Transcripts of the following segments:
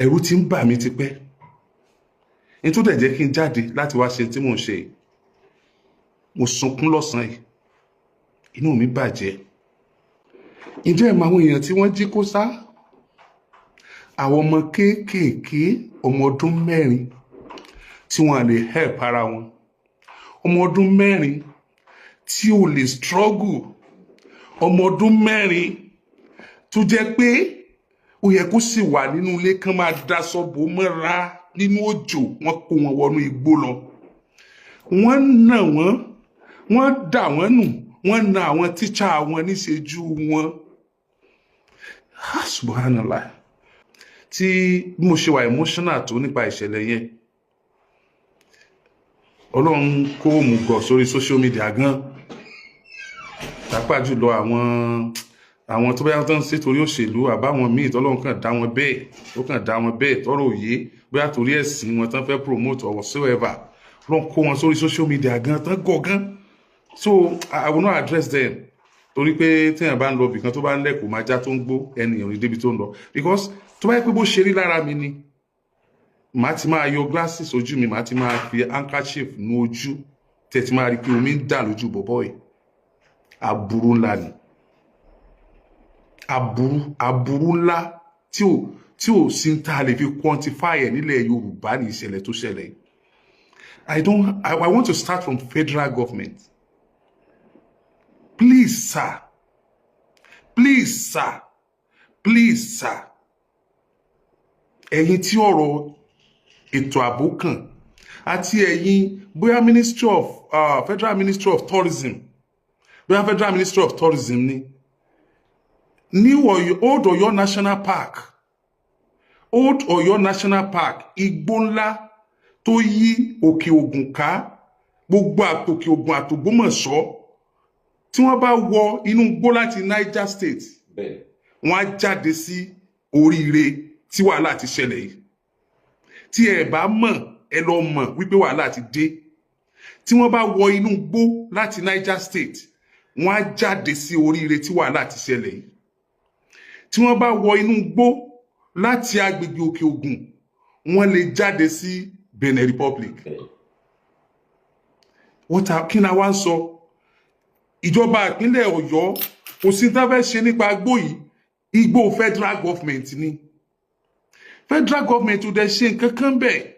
Ẹ̀rù ti ń bà mí tipẹ́. Ní tó dẹ̀ jẹ́ kí n jáde láti wá ṣe tí mò ń ṣe yìí, mo sunkún lọ́sàn-án yìí, inú mi bàjẹ́. Ǹjẹ́ ẹ mọ àwọn èèyàn tí wọ́n jí kó sá? Àwọn ọmọ kéékèèké, ọmọ ọdún 4 tí wọ́n lè help ara wọn, ọmọ ọdún 4 tí ò lè struggle, ọmọ ọdún 4 tó jẹ́ pé ó yẹ kó sì wà nínú ilé kán máa daṣọ bò mọ́ra nínú òjò. Wọ́n kó wọn wọnú igbó lọ, wọ́n nà wọ́n, wọ́n dà wọ́n nù, wọ́n na àwọn tíṣà wọn níṣejú wọn. Ah, subhanallah! Tí bí mo ṣe wà emotional tó nípa ìṣẹ̀lẹ̀ yẹn, Ọlọ́run kó òmùgọ̀ sórí social media gan, pàápàá jùlọ àwọn tó bá yàtọ̀ ń ṣe torí òṣèlú, àbáwọn míì tọ́lọ́run kàn dá wọn bẹ́ẹ̀, ó kàn dá wọn bẹ́ẹ̀ tọ́rọ̀ òye, bóyá torí ẹ̀sìn wọn tán fẹ́ promote or whatsoever. Ọlọ́run kó wọn sórí social media gan tán gọ̀ gan. So I will not address them, torí pé téèyàn bá ń lọ ibìkan, tó bá ń lẹ́kọ̀ọ́ máa já tó ń gbó, ẹnìyàn ní débi tó ń lọ, because tó bá yẹ pé bó ṣe rí lára mi ni, màá ti máa yọ glasses ojú mi, màá ti máa fi handkerchief nu ojú, tẹ̀ ti máa rí pé omi ń dà lójú bọ̀bọ̀ yìí. Aburú ńlá ni, aburú ńlá tí ò sí ń tá a lè fi quantify ẹ̀ nílẹ̀ Yorùbá ní ìṣẹ̀lẹ̀ tó ṣẹlẹ̀ yìí. I don't I want to start from federal government. Please sir, please sir, please sir, ẹ̀yin tí ọ̀rọ̀ ètò ààbò kàn, àti ẹ̀yin bóyá ministry of Federal Ministry of Tourism, bóyá Federal Ministry of Tourism ni, ní Old Ọ̀yọ́ National Park, Old Ọ̀yọ́ National Park, igbó ńlá tó yí Òkè Ògùn ká, gbogbo àtòkè Ògùn àtògbómọ̀ṣọ́, tí wọ́n bá wọ inú igbó láti Niger State, wọ́n á jáde sí Oríire tí wàhálà ti ṣẹlẹ̀ yìí. Tí ẹ bá mọ̀, ẹ lọ mọ̀ wípé wàhálà ti dé. Tí wọ́n bá wọ inú igbó láti Niger State, wọ́n á jáde sí Oríire tí wàhálà ti ṣẹlẹ̀ yìí. Tí wọ́n bá wọ inú igbó láti agbègbè Òkè Ògùn, wọ́n lè jáde sí Benin Republic. Wọ́n ta kí ni a wá ń sọ? Ìjọba ìpínlẹ̀ Ọ̀yọ́, kò sí tá fẹ́ ṣe nípa igbó yìí. Igbó federal government ni. Federal government ò dẹ̀ ṣe nǹkan kan bẹ́ẹ̀.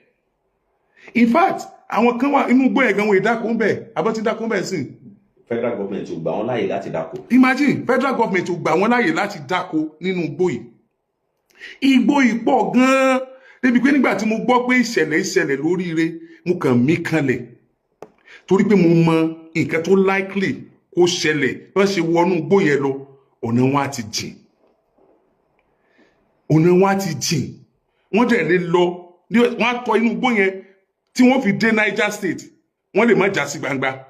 In fact, àwọn kan wà inú igbó yẹn gan, wọn ìdáko ń bẹ̀ abọ́ tí dáko ń bẹ̀ sí. Federal government ò gbà wọ́n láàyè láti dáko. Imagine, federal government ò gbà wọ́n láàyè láti dáko nínú igbó yìí. Igbó yìí pọ̀ gan-an débi pé nígbà tí mo gbọ́ pé ìṣẹ̀lẹ̀ ìṣẹ̀lẹ̀ lóríire, mo kàn mí kanlẹ̀, torí pé mo mọ nǹkan tó likely kó ṣẹlẹ̀. Bí wọ́n ṣe wọnú igbó yẹn lọ, ọ̀nà wọn á ti jìn, ọ̀nà wọn á ti jìn. Wọ́n dẹ̀ lè lọ, wọ́n á tọ inú igbó yẹn tí wọ́n fi dé Niger State, wọ́n lè má já sí gbangba.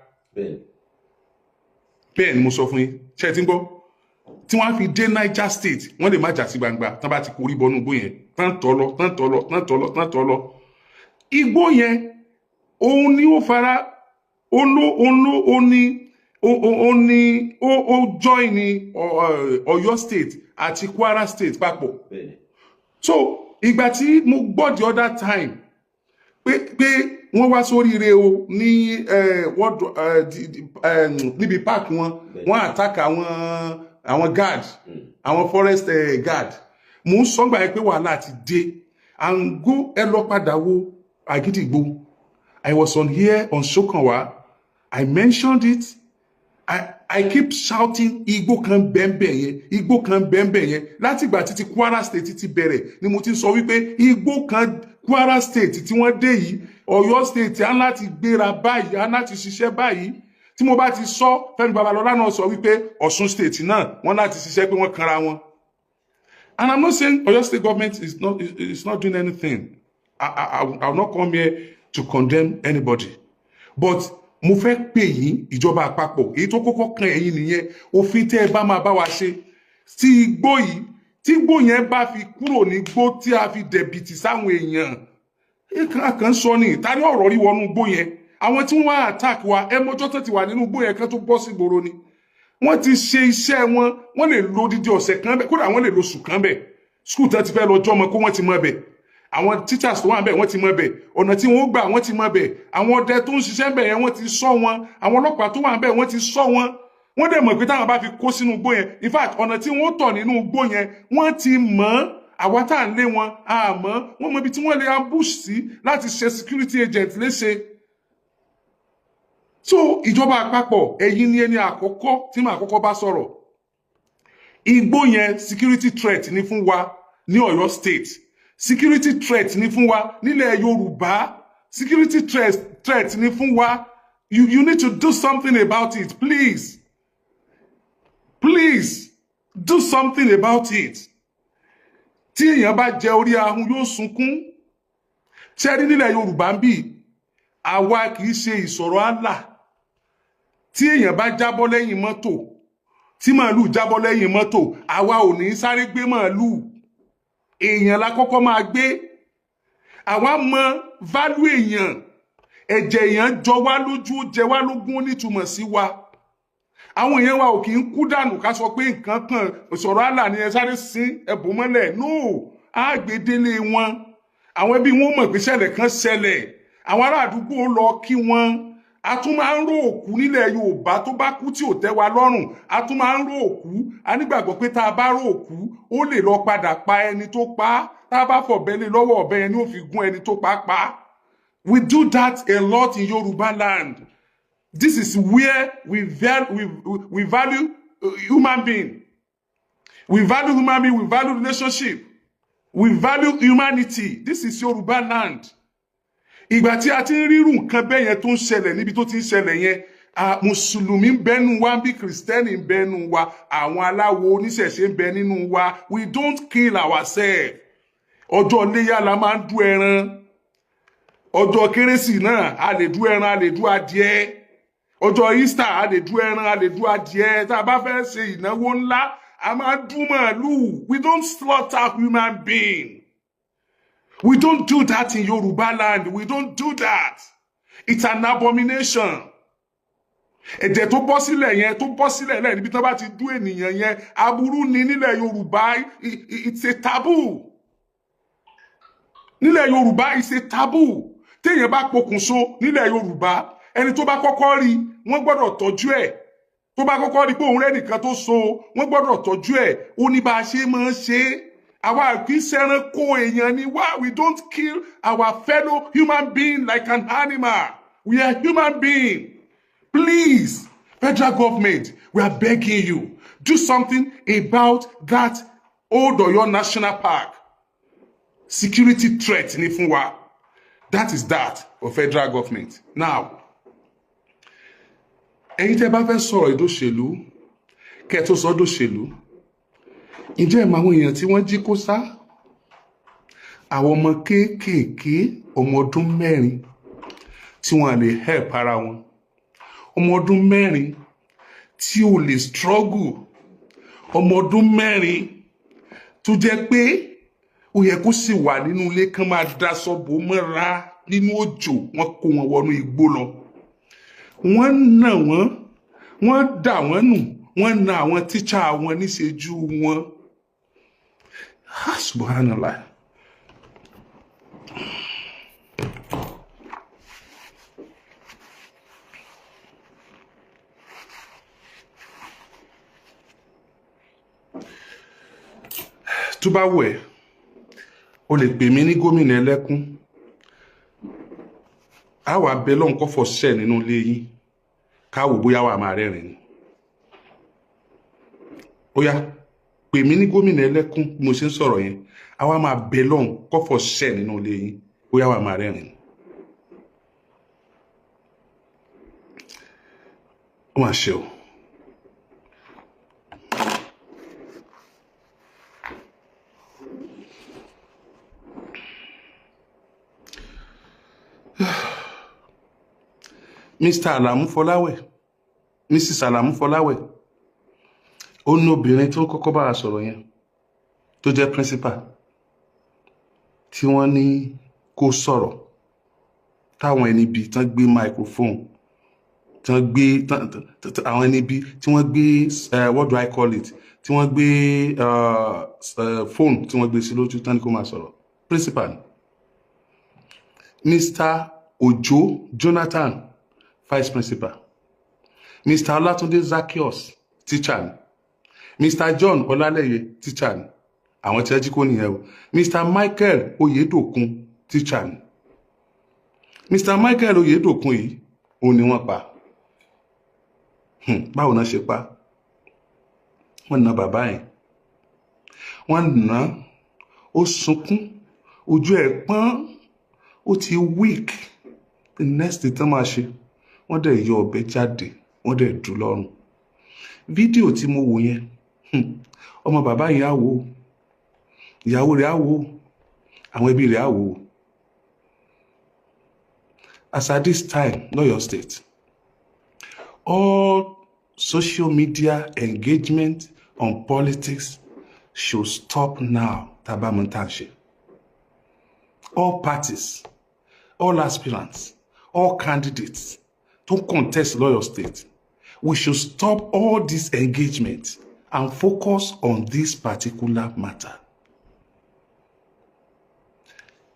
Bẹ́ẹ̀ ni mo sọ fún yín. Ṣé ẹ ti ń gbọ́? Tí wọ́n á fi dé Niger State, wọ́n lè má já sí gbangba tán bá ti korí bọnú igbó yẹn, tán tọ́ lọ, tán tọ́ lọ, tán tọ́ lọ, tán tọ́ lọ. Igbó yẹn, òun ni ó fara, òun ló ó ní ó join ní Ọ̀yọ́ State àti Kwara State papọ̀. So ìgbà tí mo gbọ́ the other time pé wọ́n wá sóríire o ní níbi park wọn, wọ́n attack àwọn guard, àwọn forest guard, mo ń sọ gbà yẹn pé wàhálà ti dé. And go, ẹ lọ padà wo Àgídìgbò. I was on here on Sokanwa, I mentioned it. I keep shouting, igbó kan bẹ́ẹ̀nbẹ́ẹ̀ yẹn, igbó kan bẹ́ẹ̀nbẹ́ẹ̀ yẹn. Látìgbà títí Kwara State ti bẹ̀rẹ̀ ni mo ti sọ wípé igbó kan Kwara State tí wọ́n dé yìí, Ọ̀yọ́ State á láti gbéra báyìí, á láti ṣiṣẹ́ báyìí. Tí mo bá ti sọ, Fẹ́mi Babalọ́lá náà sọ wípé Ọ̀ṣun State náà, wọ́n láti ṣiṣẹ́, pé wọ́n kanra wọn. And I'm not saying Ọ̀yọ́ State government is not doing anything. I will not come here to condemn anybody, but mo fẹ́ pè yín, ìjọba àpapọ̀, èyí tó kọ́kọ́ kan ẹ̀yin nìyẹn. Òfin tẹ́ ẹ bá máa bá wa ṣe tí igbó yìí, tí igbó yẹn bá fi kúrò ní igbó tí a fi dẹ̀bìtì sáwọn èèyàn kan sọ ní ìtàrí ọ̀rọ̀ rí wọnú igbó yẹn. Àwọn tí wọ́n wá attack wa, ẹ mọ́jọ́ tó ti wà nínú igbó yẹn kan tó bọ́ sí ìgboro ni wọ́n ti ṣe iṣẹ́ wọn. Wọ́n lè lo odidi ọ̀sẹ̀ kan bẹ̀, kódà wọ́n lè lo oṣù kan bẹ̀. School tán ti fẹ́ lọ jọ́mọ kó wọ́n ti mọ bẹ̀. Àwọn teachers tó wà ńbẹ̀, wọ́n ti mọ̀ bẹ̀. Ọ̀nà tí wọ́n gbà, wọ́n ti mọ̀ bẹ̀. Àwọn ọdẹ tó ń ṣiṣẹ́ ńbẹ̀ yẹn, wọ́n ti sọ wọn. Àwọn ọlọ́pàá tó wà ńbẹ̀, wọ́n ti sọ wọn. Wọ́n dẹ̀ mọ̀ pé táwọn bá fi kó sínú igbó yẹn, in fact, ọ̀nà tí wọ́n tọ̀ nínú igbó yẹn, wọ́n ti mọ̀ ọ́n. Àwa tá à ń lé wọn àmọ́ wọ́n mọ ibi tí wọ́n lè ambush sí láti ṣe security agent léṣe. So ìjọba àpapọ̀, ẹ̀yin ni ẹni àkọ́kọ́ tí màá kọ́kọ́ bá sọ̀rọ̀. Igbó yẹn, security threat ni fún wa ní Ọ̀yọ́ State, security threat ni fún wa nílẹ̀ Yorùbá, security threat ni fún wa. You need to do something about it. Please, please do something about it. Tí èèyàn bá jẹ orí ahun, yóò sunkún. Ṣẹ́rí nílẹ̀ Yorùbá ń bì, àwa kì í ṣe ìsọ̀rọ̀ àlà. Tí èèyàn bá jábọ́ lẹ́yìn mọ́tò, tí màálù jábọ́ lẹ́yìn mọ́tò, àwa ò ní sáré gbé màálù, èèyàn la kọ́kọ́ máa gbé. Àwa mọ value èèyàn. Ẹ̀jẹ̀ èèyàn jọ wá lójú, ó jẹ wá lógún, ó nítumọ̀ sí wa. Àwọn èèyàn wa ò kì í kú dànù ká sọ pé nǹkan kan ìsọ̀rọ̀ àlà ni, ẹ sáré sín ẹ̀bùn mọ́lẹ̀. No, àgbédélé wọn, àwọn ẹbí wọn mọ̀ pé ṣẹlẹ̀ kan ṣẹlẹ̀. Àwọn ará àdúgbò lọ kí wọn. A tún máa ń ró òkú nílẹ̀ Yorùbá. Tó bá kú tí ò tẹ́ wa lọ́rùn, a tún máa ń ró òkú. A nígbàgbọ́ pé tá a bá ró òkú, ó lè lọ padà pa ẹni tó pa á. Tá a bá fọ̀bẹ lé lọ́wọ́, ọ̀bẹ yẹn ni ó fi gún ẹni tó pa á pa. We do that a lot in Yorùbá land. This is where we value human being. We value human being, we value relationship, we value humanity. This is Yorùbá land. Ìgbà tí a ti ń rírun nǹkan bẹ́ẹ̀ yẹn tó ń ṣẹlẹ̀ níbi tó ti ń ṣẹlẹ̀ yẹn, mùsùlùmí ń bẹ́nu wa bí kìrìsìtẹ́nì ń bẹ́nu wa, àwọn aláwo oníṣẹ̀ṣe ń bẹ nínú wa. We don't kill ourselves. Ọjọ́ iléyà la máa ń dú ẹran. Ọjọ́ kérésì náà, a lè dú ẹran, a lè dú adìẹ. Ọjọ́ Easter, a lè dú ẹran, a lè dú adìẹ. Tá a bá fẹ́ ṣe ìnáwó ńlá, a máa dú màálù. We don't slaughter human being. We don't do that in Yoruba land. We don't do that. It's an abomination. Ẹ̀jẹ̀ tó bọ́ sílẹ̀ yẹn, tó bọ́ sílẹ̀ lẹ́yìn níbi tí wọ́n bá ti dú ènìyàn yẹn, aburú ni nílẹ̀ Yorùbá. It's a taboo. Nílẹ̀ Yorùbá, it's a taboo. Téèyàn bá pokùnso nílẹ̀ Yorùbá, ẹni tó bá kọ́kọ́ rí, wọ́n gbọ́dọ̀ tọ́jú ẹ̀. Tó bá kọ́kọ́ rí pé òun rẹ́ nìkan tó so, wọ́n gbọ́dọ̀ tọ́jú ẹ̀. Ó ní bá a ṣe máa ń ṣe é. Àwa kì í ṣẹranko, èèyàn ni wá. We don't kill our fellow human being like an animal. We are human being. Please, federal government, we are begging you, do something about that Old Oyo National Park. Security threat ni fún wa. That is that for federal government. Now, ẹ̀yin tẹ́ bá fẹ́ sọ̀rọ̀ ìdóṣèlú, kẹ́ ẹ tó sọ dòṣèlú, ǹjẹ́ ẹ mọ àwọn èèyàn tí wọ́n jí kó sá? Àwọn ọmọ kéékèèké, ọmọ ọdún 4 tí wọ́n lè help ara wọn, ọmọ ọdún 4 tí ò lè struggle, ọmọ ọdún 4 tó jẹ́ pé ó yẹ kó sì wà nínú ilé kán máa daṣọ bò mọ́ra nínú òjò, wọ́n kó wọn wọnú igbó lọ, wọ́n nà wọ́n, wọ́n dà wọ́n nù, wọ́n na àwọn tíṣà wọn níṣejú wọn. Ah, subhanallah. Tó bá wù ẹ́, o lè pè mí ní gómìnà ẹlẹ́kún. Á wà bẹ lọ́n kọ́fọ̀ ṣẹ̀ nínú ilé yín, káwò bóyá wà máa rẹ́rìn ni. Ó yá, pè mí ní gómìnà ẹlẹ́kún. Bí mo ṣe ń sọ̀rọ̀ yẹn, á wà máa bẹ lọ́n kọ́fọ̀ ṣẹ̀ nínú ilé yín, bóyá wà máa rẹ́rìn ni. Ó mà ṣe o. Mr. Alamu Fọláwẹ̀, Mrs. Alamu Fọláwẹ̀, ó ní obìnrin tó kọ́kọ́ bá a sọ̀rọ̀ yẹn, tó jẹ́ principal tí wọ́n ní kó sọ̀rọ̀, táwọn ẹni bíi tán gbé microphone, tán gbé àwọn ẹni bíi tí wọ́n gbé, what do I call it, tí wọ́n gbé phone, tí wọ́n gbé sí lójú, tán ní kó máa sọ̀rọ̀. Principal ni. Mr. Ojo Jonathan, vice principal. Mr. Olatunde Zaccheaus, teacher ni. Mr. John Ọlálẹyé, teacher ni. Àwọn tí ẹ jí kó nìyẹn o. Mr. Michael Oyedokun, teacher ni. Mr. Michael Oyedokun yìí, òun ni wọ́n pa. Báwo náà ṣe pa? Wọ́n na bàbá yẹn, wọ́n nà á, ó sunkún, ojú ẹ̀ pọ́n, ó ti weak. The next thing tán máa ṣe, wọ́n dẹ̀ yọ ọ̀bẹ jáde, wọ́n dẹ̀ dù lọ́rùn. Fídíò tí mo wò yẹn, ọmọ bàbá yẹn á wò ó, ìyàwó rẹ̀ á wò ó, àwọn ẹbí rẹ̀ á wò ó. As at this time, l'Ọ́yọ̀ọ́ State, all social media engagement on politics should stop now. Tá a bá mọ tá à ń ṣe, all parties, all aspirants, all candidates to contest l'Ọ́yọ̀ọ́ State, we should stop all this engagement and focus on this particular matter.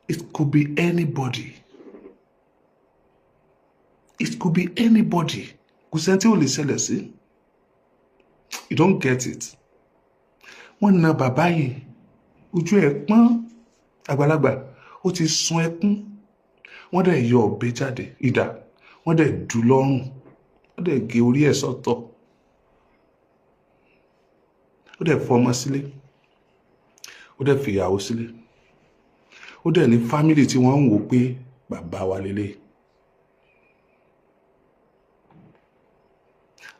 It could be anybody. It could be anybody. Kò sẹ́ni tí ò lè ṣẹlẹ̀ sí. You don't get it. Wọ́n na bàbá yẹn, ojú ẹ̀ pọ́n, àgbàlagbà, ó ti sun ẹkún. Wọ́n dẹ̀ yọ ọ̀bẹ jáde, idà, wọ́n dẹ̀ dù lọ́rùn, wọ́n dẹ̀ gé orí ẹ̀ sọ́tọ̀. Ó dẹ̀ fọmọ sílé, ó dẹ̀ fìyàwó sílé, ó dẹ̀ ní family tí wọ́n ń wò pé bàbá wa lélẹ̀.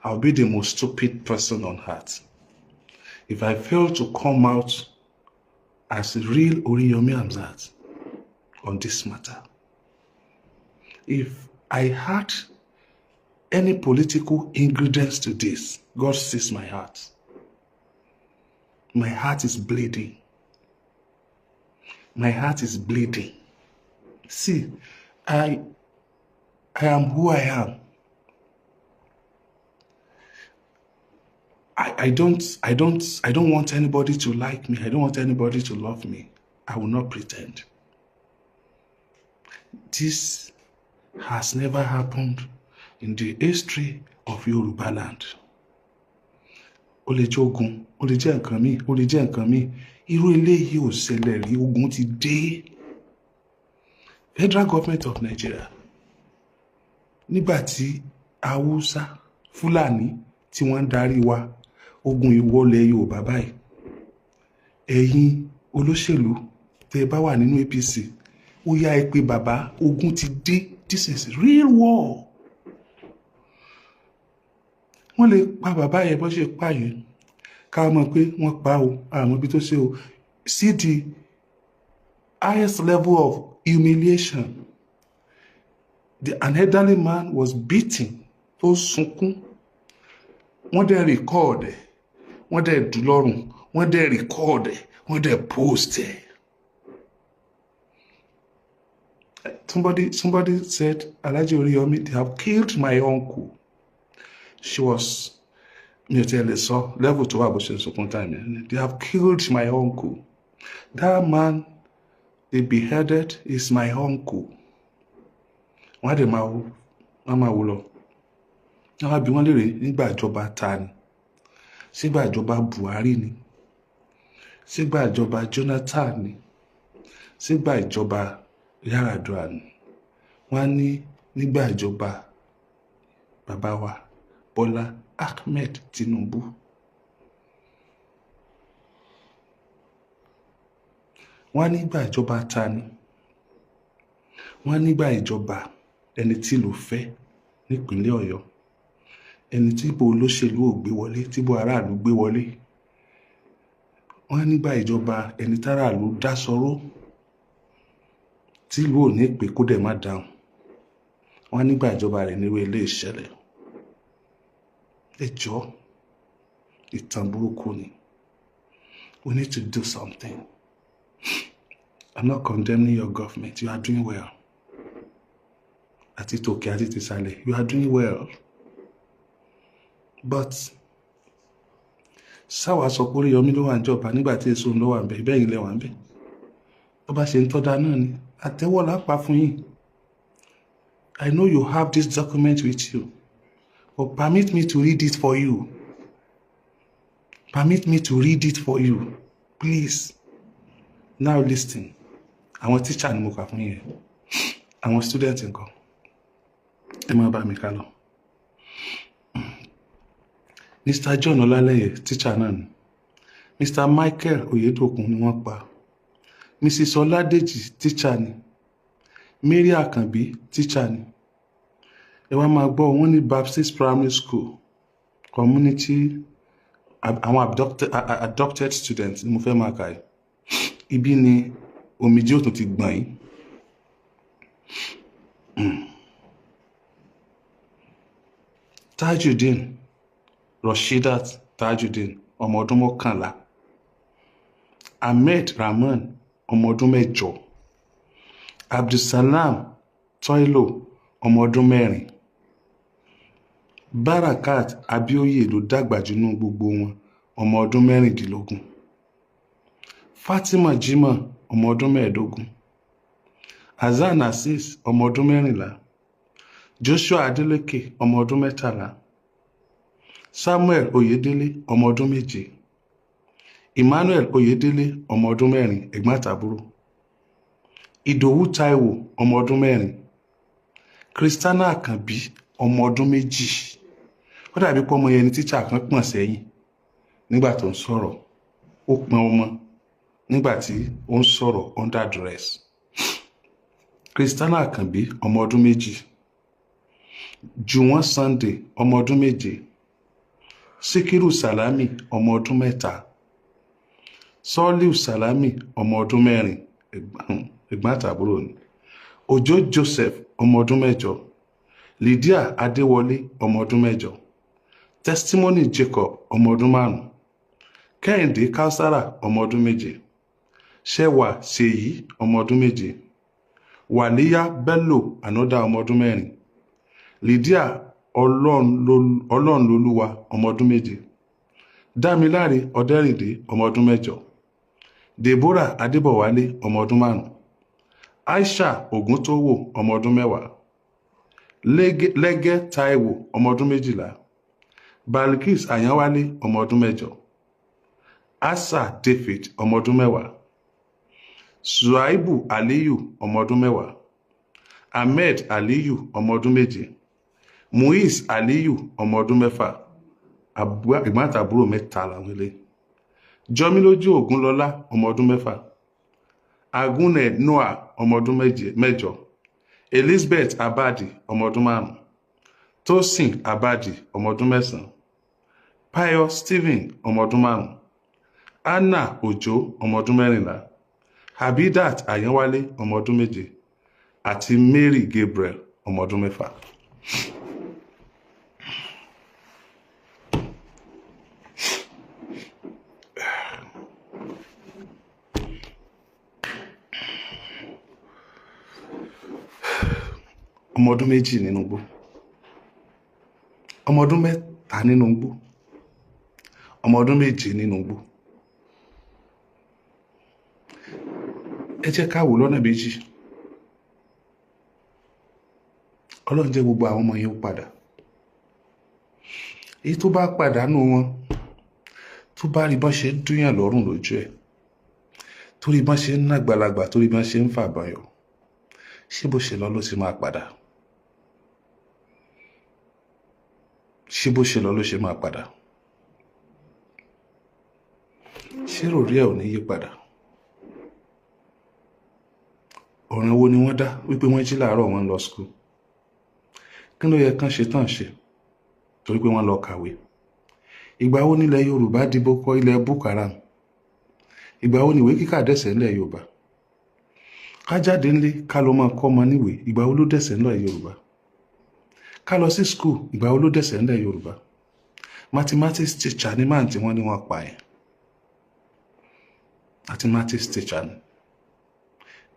I'll be the most stupid person on earth if I fail to come out as real Oriyomi Hamzat on this matter. If I had any political ingredients to this, God sees my heart. My heart is bleeding. My heart is bleeding. See, I am who I am. I don't want anybody to like me. I don't want anybody to love me. I will not pretend. This has never happened in the history of Yoruba land. Ó lè jẹ́ ogun, ó lè jẹ́ nǹkan míì, ó lè jẹ́ nǹkan míì. Irú eléyìí ò ṣẹlẹ̀ rí, ogun ti dé. Federal Government of Nigeria, nígbà tí Haúsá, Fúlàní tí wọ́n ń darí wa, ogun ìwọlẹ̀ Yorùbá báyìí. Ẹ̀yin olóṣèlú tẹ́ ẹ bá wà nínú APC, ó yá, ẹ pé bàbá, ogun ti dé. This is real war. Wọ́n lè pa bàbá yẹn bó ṣe pa yẹn, ká mọ̀ pé wọ́n pa o, àmọ́ ibi tó ṣe o. See the highest level of humiliation. An elderly man was beaten, tó sunkún, wọ́n dẹ̀ record ẹ̀, wọ́n dẹ̀ dù lọ́rùn, wọ́n dẹ̀ record ẹ̀, wọ́n dẹ̀ post ẹ̀. Somebody said, "Alhaji Oriyomi, they have killed my uncle." She was, mi ò tiẹ̀ lè sọ level tó wà bó ṣe ń sunkún time yẹn. "They have killed my uncle. That man they beheaded is my uncle." Wọ́n á dẹ̀ máa wo, wọ́n á máa wò lọ. Wọ́n á bi wọ́n léèrè, nígbà ìjọba ta ni? Sígbà ìjọba Buhari ni? Sígbà ìjọba Jonathan ni? Sígbà ìjọba Yar'Adua ni? Wọ́n á ní nígbà ìjọba bàbá wa Bọ́lá Ahmed Tinubu. Wọ́n á nígbà ìjọba ta ni? Wọ́n á nígbà ìjọba ẹni tí ìlú fẹ́ nípínlẹ̀ Ọ̀yọ́, ẹni tí ìbò olóṣèlú ò gbé wọlé, tí ìbò aráàlú gbé wọlé. Wọ́n á nígbà ìjọba ẹni táràlú dá sọ̀rọ̀, tí ìlú ò ní pé kó dẹ̀ má dáhùn. Wọ́n á nígbà ìjọba rẹ̀ nírú ilé ìṣẹ̀lẹ̀. Ẹ jọ̀ọ́, ìtàn burúkú ni. We need to do something. I'm not condemning your government. You are doing well. Àti tòkè àti tìsàlẹ̀, you are doing well. But sáwà sọ pé Oríyọmí ló wà níjọba nígbà tí èso ló wà ń bẹ, ìbẹ́yìn lẹ wà ń bẹ. Tó bá ṣe ń tọ́da náà ni àtẹ́wọ́ lápá fún yín. I know you have this document with you, but permit me to read it for you. Permit me to read it for you, please. Now listen. Àwọn teacher ni mo kà fún yẹn. Àwọn student nǹkan. Ẹ máa bá mi ká lọ. Mr. John Ọlálẹ́yẹ, teacher náà ni. Mr. Michael Oyedokun ni wọ́n pa. Mrs. Ọládèjì, teacher ni. Mary Àkànbí, teacher ni. Ẹ wá máa gbọ́, wọ́n ní Baptist Primary School community, àwọn adopted students ni mo fẹ́ máa kà yìí. Ibi ni omijé òtún ti gbọ̀n yín. Tajudeen Rasheedat Tajudeen, ọmọ ọdún 11. Ahmed Rahman, ọmọ ọdún 8. Abdulsalam Toilo, ọmọ ọdún 4. Barakat Abioye ló dàgbà jù nínú gbogbo wọn, ọmọ ọdún 16. Fatima Jimoh, ọmọ ọdún 15. Hasan Azeez, ọmọ ọdún 14. Joshua Adeleke, ọmọ ọdún 13. Samuel Oyedele, ọmọ ọdún 7. Emmanuel Oyedele, ọmọ ọdún 4, ẹ̀gbọ́n àtàbúrò. Ìdòwú Taiwo, ọmọ ọdún 4. Christiana Àkànbí, ọmọ ọdún 2. Ó dàbí pé ọmọ yẹn ni tíṣà kan pọ̀n sẹ́yìn nígbà tó ń sọ̀rọ̀. Ó pọn ọmọ nígbà tí ó ń sọ̀rọ̀ under duress. Christiana Àkànbí, ọmọ ọdún 2. Jùwọ́n Sunday, ọmọ ọdún 7. Síkírù Sàlámì, ọmọ ọdún 3. Sọ́líù Sàlámì, ọmọ ọdún 4, ẹ̀gbọ́n àtàbúrò ni. Òjó Joseph, ọmọ ọdún 8. Lydia Adéwọlé, ọmọ ọdún 8. Testimony Jacob, ọmọ ọdún 5. Kẹ́hìndé Kausara, ọmọ ọdún 7. Ṣẹwà Ṣèyí, ọmọ ọdún 7. Wàlíyá Bello, another ọmọ ọdún 4. Lydia Ọlọ́runlolúwa, ọmọ ọdún 7. Dámiláre Ọdẹ́rìndé, ọmọ ọdún 8. Deborah Adébọ̀wálé, ọmọ ọdún 5. Aisha Ògúntóyò, ọmọ ọdún 10. Lẹ́gẹ́ Táíwò, ọmọ ọdún 12. Balkis Àyánwálé, ọmọ ọdún 8. Asa David, ọmọ ọdún 10. Suaibu Aliyu, ọmọ ọdún 10. Ahmed Aliyu, ọmọ ọdún 7. Muiz Aliyu, ọmọ ọdún 6. Ẹ̀gbọ́n àtàbúrò mẹ́ta làwọn ilé. Jọmílójú Ògúnlọlá, ọmọ ọdún 6. Agunne Noah, ọmọ ọdún 8. Elizabeth Abadi, ọmọ ọdún 5. Tosin Abadi, ọmọ ọdún 9. Payo Stephen, ọmọ ọdún 5. Anna Ojo, ọmọ ọdún 14. Habidat Ayanwale, ọmọ ọdún 7. Àti Mary Gabriel, ọmọ ọdún 6. Ọmọ ọdún 2 nínú igbó, ọmọ ọdún 3 nínú igbó, ọmọ ọdún 7 nínú igbó. Ẹ jẹ́ ká wò lọ́nà méjì. Ọlọ́run jẹ́ gbogbo àwọn ọmọ yẹn ó padà. Èyí tó bá pàdánù wọn, tó bá rí bọ́n ṣe ń dúnyàn lọ́rùn lójú ẹ̀, torí bọ́n ṣe ń nàgbàlagbà, torí bọ́n ṣe ń fàbọyọ̀, ṣé bó ṣe lọ ló ṣe máa padà? Ṣé bó ṣe lọ ló ṣe máa padà? Ṣé ròrí ẹ̀ ò ní yí padà? Ọ̀ràn wo ni wọ́n dá wípé wọ́n jí láàárọ̀ wọ́n lọ school? Kí ló yẹ kán ṣe tán ṣe? Torí pé wọ́n lọ kàwé. Ìgbà wo nílẹ̀ Yorùbá dìbò kọ ilẹ̀ Boko Haram? Ìgbà wo ni ìwé kíkà dẹ̀sẹ̀ ńlẹ̀ Yorùbá? Ká jáde ńlé ká lọ máa kọ́ ọmọ níwèé, ìgbà wo ló dẹ̀sẹ̀ ńlẹ̀ Yorùbá? Ká lọ sí school, ìgbà wo ló dẹ̀sẹ̀ ńlẹ̀ Yorùbá? Mathematics teacher ni máà tí wọ́n ní wọ́n pa yẹn. Mathematics teacher ni.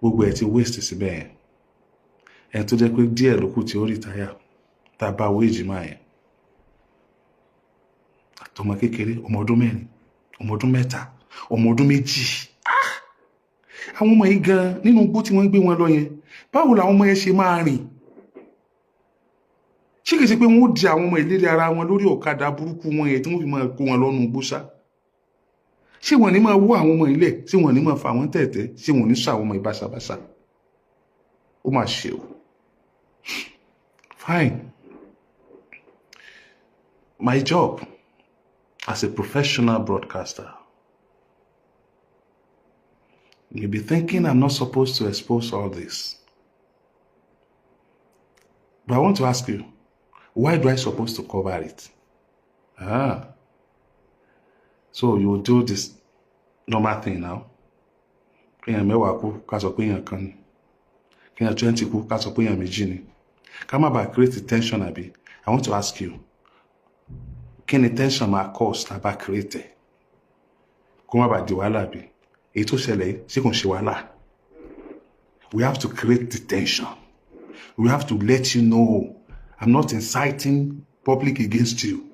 Gbogbo ẹ̀ ti waste síbẹ̀ yẹn. Ẹni tó jẹ́ pé díẹ̀ ló kù tí ó retire, tá a bá wéèjì máa yẹn. Àtọmọ kékeré, ọmọ ọdún 4, ọmọ ọdún 3, ọmọ ọdún 2. Àwọn ọmọ yìí gan nínú igbó tí wọ́n ń gbé wọn lọ yẹn, báwo làwọn ọmọ yẹn ṣe máa rìn? Ṣé kìí ṣe pé wọ́n ó di àwọn ọmọ ìlérí ara wọn lórí ọ̀kadà burúkú wọn yẹn tí wọ́n fi máa kó wọn lọ́nu gbósà? Ṣé wọ́n ní máa wó àwọn ọmọ ilẹ̀? Ṣé wọ́n ní máa fà wọ́n tẹ̀tẹ̀? Ṣé wọ́n ní sọ àwọn ọmọ ìbáṣabáṣa? Ó mà ṣe o. Fine. My job as a professional broadcaster, you be thinking I'm not supposed to expose all this. But I want to ask you, why do I supposed to cover it? Ah. So you will do this normal thing now. Kéèyàn 10 kú, ká sọ pé èèyàn kan ni. Kéèyàn 20 kú, ká sọ pé èèyàn méjì ni. Ká má bàa create tension, àbí? I want to ask you, kí ni tension máa cause tá a bá create ẹ̀? Kó má bàa di wàhálà, àbí? Èyí tó ṣẹlẹ̀ yìí, ṣé kò ń ṣe wàhálà? We have to create the tension. We have to let you know I'm not inciting public against you.